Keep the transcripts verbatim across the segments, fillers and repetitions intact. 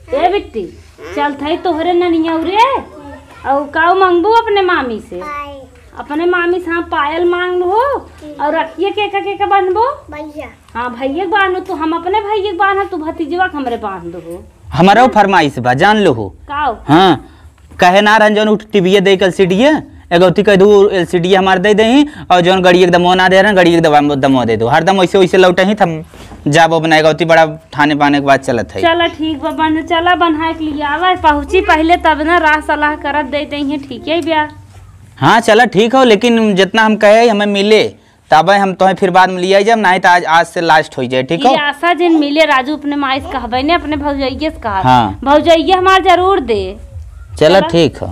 ए बिट्टी, चलत हई तोहरे ननियौरे। अउ काउ मांगबू अपने मामी से? पायल। अपने मामी से, हाँ, पायल मांग लू हो। हम्म। अउ रखिए केका केका बांधबो? भैया। हाँ, भैया के बांधो तू, हम अपने भैया के बांधब, तू भतीजवा के हमरे बांध दो हो। हमारो फरमाइश बा, जान लो हो। काउ? हाँ, कहे ना रहन जौन उठ टीवीए दे के एलसीडीए, एगौती कह दू एलसीडीए हमार दे देही, और जौन गड़िया के दमो ना दे रहन, गड़िया के दमो दे दो। हरदम वैसे वैसे लौटे ही, हम जाबो बनाए गौती बड़ा ठाने पाने के बात चलत है। चला ठीक बा, बन, चला बन्हा के लिए आवा, पहुँची पहले तब ना राह सलाह करत दे देही, ठीक है ब्या? हाँ चला ठीक हो, लेकिन जितना हम कहे हमें मिले, तबे हम तोहे फिर बाद में लियाई जब, नाहीं तो आज, आज से लास्ट हो जाए, ठीक हो? ये आशा जिन मिले राजू अपने माई से कहबे ने, अपने भौजैये से कहा। हाँ। भौजैये हमार जरूर दे। चला चला। ठीक हो।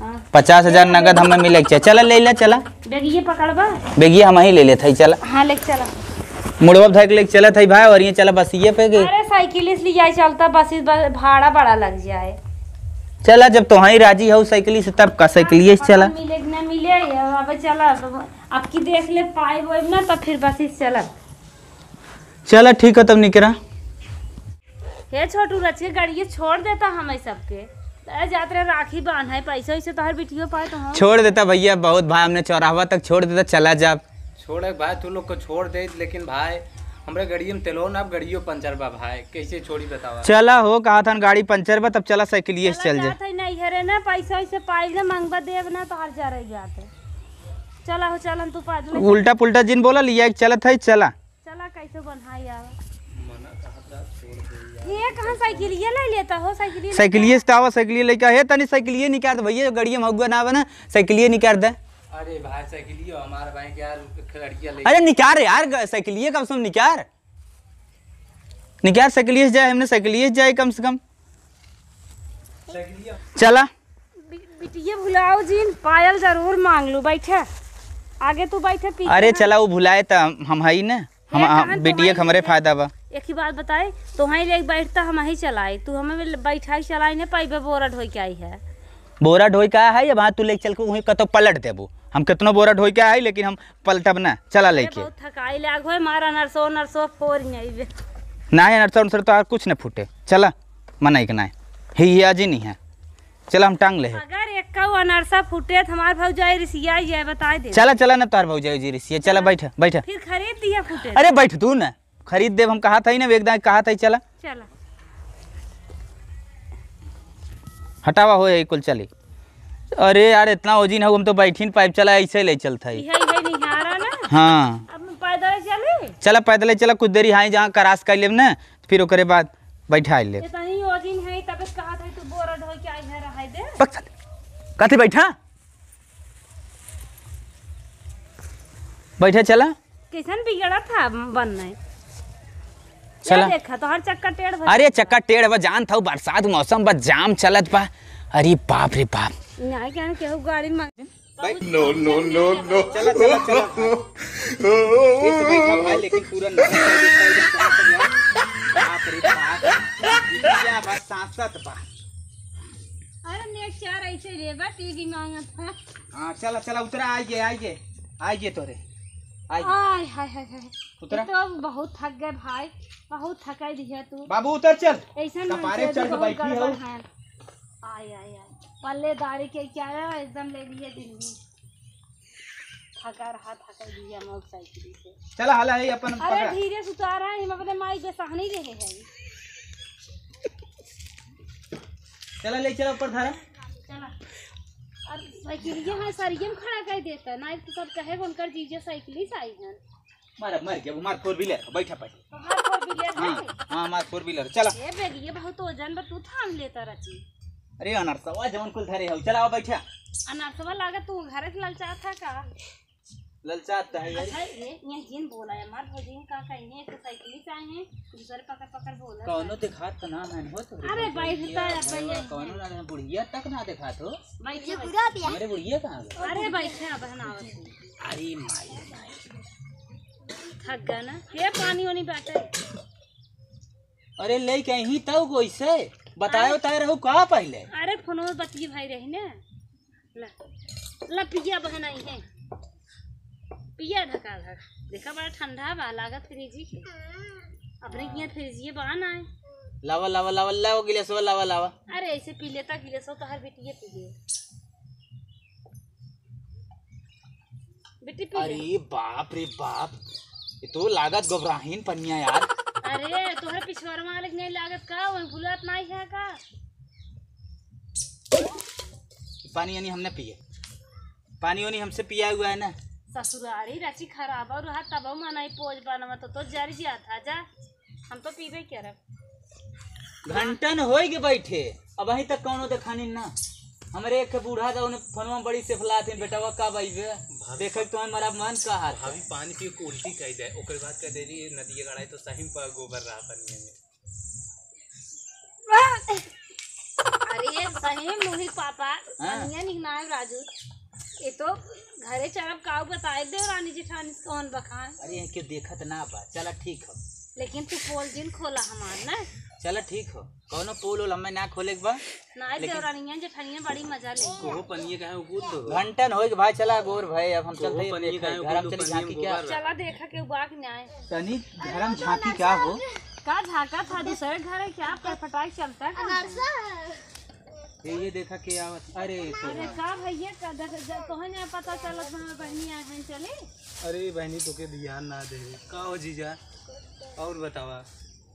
हाँ। पचास हजार नगद हमें मिले के चाहे। चला ले ले, चला। बेगिए पकड़बा? बेगिए हम ही ले लेत हई, चला। हाँ, लेके चला। मुड़वा धर के लेके चलत हई भाई, और ये चला बस ये पे के। अरे साइकिल से लिया चलता, बस इस ब-, भाड़ा बड़ा लग जाए। चला, जब तोहई राजी हो साइकिल से, तब का साइकिल से चला। मिले कि ना मिले, अब चला, अब, अब की देख ले पाए वो ना, तब फिर बस इस चला। चला ठीक है, तब निकरा। हे छोटू, रचिए गाड़िए छोड़ देता हमें सबके। ए, जात रहे राखी बांध है, पैसा वैसे तोहर बिटियो पाए तो हम। छोड़ देता भैया, बहुत भाई हमने चौराहा तक छोड़ देता, चला जा। छोड़ भाई, तू लोग को छोड़ दे, लेकिन भाई हमरे गड़िए में तेलो ना, अब गड़ियो पंचर बा भाई, कैसे छोड़ी बतावा? चला हो, कहा था गाड़ी पंचर बा, तब चला साइकिलिए से चला चल जा। जात है नहीं हरे ना, पैसा वैसे पाइल ना, मंगवा देब ना, तोहर जा रही जात है। चला हो, चल हम तू पैदल उल्टा पुल्टा जिन बोला, लिया के चलत है, चला। चला, कैसे बन्हाई आवा। मना कहा था, छोड़ दे यार। ये कहाँ साइकिलिया ले लेता हो, साइकिलिया लेके साइकिलिए से तो आवा, साइकिलिए लेके आ। हे तनी साइकिलिए निकाल दे भैया, गड़िया में हगुआ ना बना, साइकिलिए निकाल दे। अरे भाई, साइकिलियो हमार भाई के यार, खिलड़किया ले। अरे निकाल रे यार, ग-, साइकिलिए कम से कम निकाल। निकाल साइकिलिए से जाए, हमने साइकिलिए से जाए कम से कम। साइकिलिया। चला। बि-, बिटिया भुलाओ जिन, पायल जरूर मांग लू। बैठे, आगे तू बैठे, पीछे अरे हम। चला, वो भुलाए त हम, हम हई ना, हम, हे हम, कहाँ बिटिया के तोहाई हमरे है? फायदा बा। एक ही बात बताई, तोहाई लेके बैठता हम ही चलाई, तू हमें ले-, बैठाई चलाई नहीं पाइबे, बोरा ढोई के आई है। बोरा ढोई का है, अब हाँ तू लेके चल के वहीं कतो पलट देबू। हम कितनो बोरा ढोई के आई, लेकिन हम पलटब ना, चला अरे लेके। बहुत थकाई लाग होए, मार अनरसो, अनरसो फोर नहीं बे। ना है अनरसो, अनरसो तो कुछ न फूटे, चला, मनाई के ना है, ही, ही आज ही नहीं है। चला, हम टांग ले है। अगर एक का अनरसा फूटे, तो हमार भौजाई रिसिया जाए, बताए दे। चला, चला ना, तोहार भौजाई जी रिसिया। चला, चला। बैठा, बैठा। फिर खरीद दिया फूटे। अरे, बैठ तू ना, खरीद देब, हम कहा था ही ना, एक दाएं कहा था ही, चला। चला। हटावा हो, यही कुल चली। अरे यार, इतना ओजिन है, हम तो बैठी न पाइब, चला, ऐसे ले चलता है। इहे, इहे निहारा ना। हाँ। अब पैदल चली? चला, पैदल चला, कुछ देरी हाँ, जहाँ क्रॉस कर लेब ना, फिर ओकरे बाद बैठा लेब। इतना ही ओजिन है, तब कहा था, तू बोरा ढोई के आई है, रहाई दे। पक चल। कथी बैठा? बैठे चला। कैसन बिगड़ा था बनने? चला। क्या देखा? तोहर चक्का टेढ़ बा। अरे चक्का टेढ़ बा, जान था बरसात मौसम बा, जाम चलत बा। अरे बाप रे बाप। नहीं क्या केहू गाड़ी मांग। No, no, no, no। चला, चला, चला। ये तो बैठा भाई, लेकिन पूरा नया बाप रे बाप। बिटिया बा, सांसत बा। अरे नेक चार ऐसे रे बा, टीवी मांगत था। हाँ, चला, चला, उतरा, आइए, आइए, आइए तोरे, आइए। आय, हाय, हाय, हाय। उतरा। ये तो बहुत थक गए भाई, बहुत थकाई दिया तू। बाबू, उतर चल। ऐसा कपारे मनसेधू चढ़ के बहुत बैठी गड़बड़ हो। है। आय, आय, आय। पल्लेदारी के क्या है, एकदम ले लिए जिंदगी। थका रहा, थका दिया मोटरसाइकिल से। चला, हाला है अपन अरे पकड़ा। धीरे से उतारा है, हम अपने माई के सहनी रहे हैं। चला, ले चला, ऊपर धरा। चला। और साइकिलिया हाँ सरिये में खड़ा कर देता ना, एक तो सब कहे उनकर जीजा साइकिल ही से आई हैं। मार, मर गया, वो मार फोर व्हीलर, बैठा पहले। हमार फोर व्हीलर हाँ, है। हाँ, हमार फोर व्हीलर, चला। ए बेगिया बहुत वजन बा, तू थाम लेता रची। अरे अनरसवा जवन कुल धरे हो, चला बैठा। अनरसवा लागे तू घरे से ललचात है का? ललचात तो है यार। अच्छा, ये, ये जिन बोला है, हमार भौजी का कहीं है, तो साइकिल से आए हैं, दूसरे पकड़ पकड़ बोला कौनो था। दिखात तो नाम है, हो तो अरे भैया, बैठता है भैया, भैया। कौनो ना है, बुढ़िया तक ना दिखात हो। बैठे, ये बैठे। पूरा भी है। अरे बुढ़िया कहाँ गई? अरे बैठे, अब हम आवत हैं। अरे माई, माई। थक गया ना? ये पानी वानी बाटे। अरे ले के ही तब कोई से बतायो अरे। तय रहू का पहले? अरे फोनवा बतिये भाई रही ना। ला, ला पिया बहन आई है। पिया ढका ढक। देखा बड़ा ठंडा बा, लागत फ्रिज ही के। अपने किया फ्रिज ये बा ना है। लावा, लावा, लावा, लावा गिलासवा, लावा, लावा। अरे, ऐसे पी लेता गिलासवा, तोहर बेटिए पी ले। बेटी पी ले। अरे बाप रे बाप, ये तो लागत गोबराहीन पनिया यार। अरे, तोहरे पिछवार मालिक नहीं लागत का? वही बुलात नहीं है का? पानी यानी हमने पिए, पानी वानी हमसे पिया हुआ है ना। ससुरारी राची खराब और रहा तब मनाई पोज बनवा तो, तो जर जात है जा। हम तो पीबे करब। घंटन होई के बैठे, अबहीं तक कौनो देखानी ना। हमरे एक बूढ़ा था, उन्हें फोनवा में बड़ी सेफलात है, "बेटवा कब अइबे?" भाभी, देखे तो हमारा मन का हाल है। भाभी, पानी पी के उल्टी कह दे, ओकर बाद कह दे रही नदिया गड़ाई तो सही में गोबर रहा पनिया में। अरे सही में मुही पापा, हाँ। पनिया निकनाए राजू। ये तो घरे चलब काऊ बताए देव रानी जेठानी से कौन बखान। अरे, ये क्यों देखत ना बा? चला ठीक हो। लेकिन तू पोल जिन खोला हमार ना। चला ठीक हो, कौनो पोल ओल हमें ना खोले के बा। ना लेकिन देवरानिया जेठानिया बड़ी मजा ले। कोहो पनिया काहे उगुल दो? घंटन होई के भाई, चला गोर भाई, अब हम कोहो चलते हैं पनिया देखे, काहे घर हम उगुल दो, चली पनिया झांकी में क्या? गोबर रहा। चला देखा के उबा के न्याय। तनी घर हम झांकी क्या हो? का झांका था? दूसरे घर है क्या? फटफटाई चलता है। ये, ये देखा के आवत। अरे तो अरे का भैया, का देख, जब तोहे ना पता चलत, हमार बहनी आए हैं, चली। अरे बहनी, तोके ध्यान ना दे। का हो जीजा, और बतावा?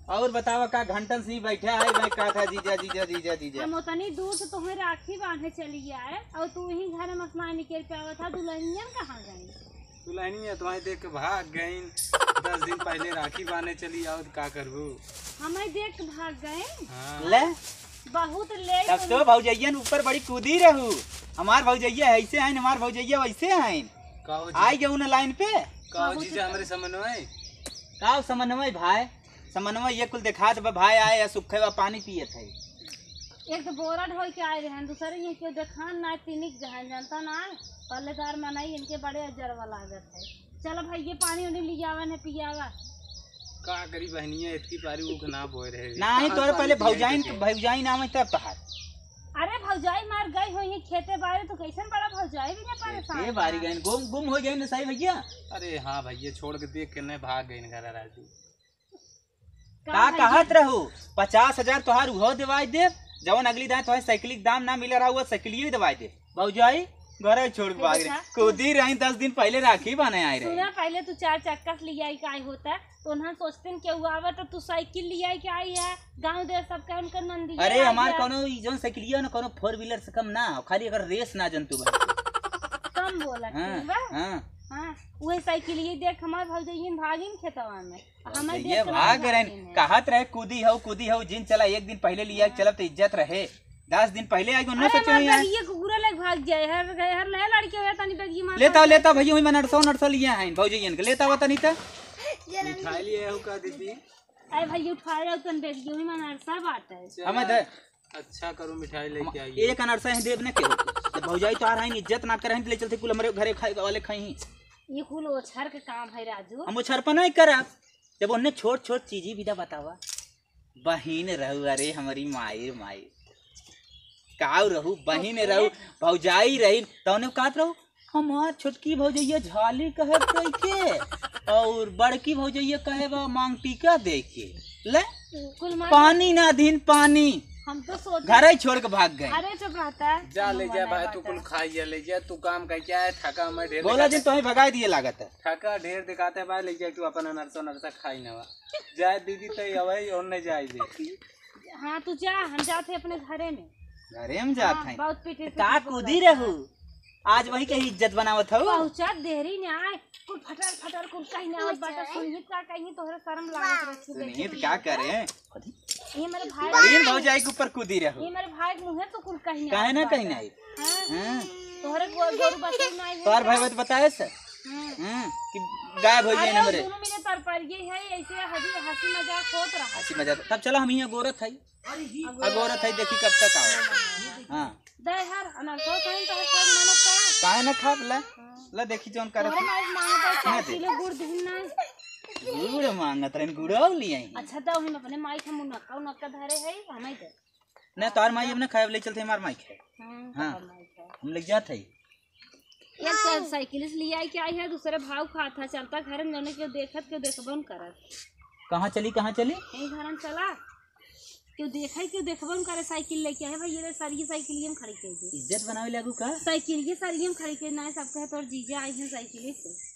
और बतावा, का घंटन से ही बैठा है, मैं कहा था जीजा, जीजा, जीजा, जीजा। हम उतनी दूर से तोहे राखी बांधे चली आए और तू यहीं घर में अपना निकल पे आवत था, दुल्हनिया कहाँ गई? दुल्हनिया तुम्हारे देख के भाग गईन। दस दिन पहले राखी बांधे चली आओ तो का करबू? हमें देख के भाग गए। हाँ। ले। बहुत लेट तब तो भौजैयन ऊपर बड़ी कूदी रहू। हमार भौजैया ऐसे हैं, हमार भौजैया वैसे हैं। का हो जी? आई गए उन लाइन पे। का हो बहुत जीजा, हमरे समन्वय? का हो समन्वय भाई? समन्वय ये कुल देखात बा भाई, आए या सुखे बा पानी पियत है। एक तो बोरा ढोई के आए रहन, दूसरे ये क्यों देखान ना, तिनिक गहन जनता ना, पल्लेदार मनई इनके बड़े अजरवा लागत है। चल भाई, ये पानी उनी लियावन है, पियावा। का करी बहनिया, इतकी पारी ऊख ना बोए रहे। नाही, कहाँ तोरे पानी पहले पिए भौजाइन, के? भौजाइन आवे तब तहार। अरे भौजाई मार गई होई है खेते बारे, तो कैसन बड़ा भौजाई भी ना परेशान खेते बारी बा। गइन, गुम, गुम हो गइन सही भैया। अरे हाँ भैया, छोड़ के देख के नहीं भाग गइन घर राजू। का का भैया? कहत रहू? पचास हजार तोहार उहो देवाई देब, जवन अगली दाएं तोहार साइकिल के दाम ना मिले रहा, वो साइकिलियो देवाई देब। भौजाई, घरे छोड़ के भाग रहे। देखा। कूदी रही, दस दिन पहले राखी बांधे आए रहे। सुना, पहले तू चार चक्का से लियाई के आई होता, तो उन्हन सोचते न केहू आवा, तो तू साइकिल लियाई के आई है, गाँव देर सबका उनकर नंदी अरे, आई हमार है। कौनो ई जौन साइकिलिया न, कौनो four wheeler से कम ना हो, खाली अगर रेस ना जंतु बा। कम बोला हाँ, ठीक बा? हाँ। हाँ, उहे साइकिलिया देख हमार भौजइयन भागिन खेतवा में। हमें भैया देख के भाग भाग रहे हैं। कहत रहे, "कूदी हऊ, कूदी हऊ, जिन चला, एक दिन पहले लिया के चलब तो इज्जत रहे।" दस दिन पहले आई, उन्होंने अरे, सोचे हमार हुई है। बैगिया कुकुरा लेके भाग जाए, हर, हर नया लड़के हो, तनी बैगिया मार लेता, भाग लेता जाए। भैया, वही में नरसों नरसा लिया है, भौजी जन के लेता हुआ तनी तो। मिठाई लिए हो का दीदी? अरे भाई, उठा रहे हो, तन बैगिया में नरसा बात है। चला, हमें दे। अच्छा करो, मिठाई हम लेके आइए। एक अनरसा ही देब ना केहू। जब भौजाई तो आ रहा है, इज्जत ना कर रहे हैं, तो ले चलते कुल हमरे घरे खाए वाले खाई। ये कुल ओछर के काम है राजू। हम ओछर पर नहीं करब। जब उन्हें छोट छोट चीजी विदा बतावा, बहिन रहू, अरे हमारी माई रे माई, काऊ रहू, बहिन रहू, भौजाई रही, तौने कहत रहू, "हमार छोटकी भौजैया झाली कहे के, और बड़की भौजैया कहे बा मांग टीका दे के।" ले, कुल मार पानी ना दिन पानी। हम तो सोचे घरे ही छोड़ के भाग गए। अरे चुप रहता है। जा ले जा भाई, तू कुल खाई जा, ले जा, तू काम कर क्या है, थका मैं ढेर बोला दिखाते दिन तो ही भगाई दिए लागत है। थका ढेर दिखाते भाई, ले जा तू अपन अनरसा अनरसा खाई ना बा। जाए दीदी तो अबे और नहीं जाए दे। हाँ तू जा, हम जाते अपने घरे में। घरे में जात हाँ, हैं। बहुत पीटे तो पीटे का बोला कूदी था। रहू? आज वही के इज्जत बनावत हऊ। पहुँचा देरी ने आए, कुल फटर फटर कुल कहीं ने आवत बाटा, सुनिए का कहीं तोहरा शर्म लागत रहे, छुपे सुनिए तो का करे? ये मेरे भाई बड़ी भौजाई के ऊपर कूदी रहू। ये मेरे भाई के मुँहे तो कुल कहीं ने काहे ना आवत कहीं बाटा। नहीं? हाँ। हाँ। तोहरे गो-, गोरू बकरी नहीं है तोहर का? भाई बात बताए से? हाँ। हाँ, कि गायब हो गए अरे, हमरे। दोनों मिले तरपरिए है, ऐसे हंसी, हंसी मजाक होत रहा। हंसी मजाक। तब चलो हम यहाँ गोरत है। अगोरत है, देखी कब तक आओ। हाँ। दे हर, अनरसो कहीं तो हर मानत का। काहे ना खाब ला? हाँ। ला देखी जौन करत तोहरे है। माई मांगत है, ना चार दे। किलो गुड़ दिन ना। गुड़ मांगत रहन, गुड़ौ लियाई। अच्छा, तो हम अपने माई के मुनक्का, उनक्का धरे है, हमें दे। ना, तोहर माई अपने खाए ले चलते, हमार माई खाए। हाँ, हाँ। तोहर माई खाए। हम ले जात है। एक तो साइकिल से ले आई, क्या है, दूसरे भाव खात है, चलता घर में जौने केहू देखत, केहू देखबो न करत। कहाँ चली, कहाँ चली? यही घर में चला। केहू देखे, केहू देखबो न करे, साइकिल लेके आए भाई, ये ले सर, ये साइकिल हम खड़ी कर दे। इज्जत बनावे लागू का? साइकिल ये सर, हम खड़ी कर ना, सब कहे तोर जीजा आई हैं साइकिल से।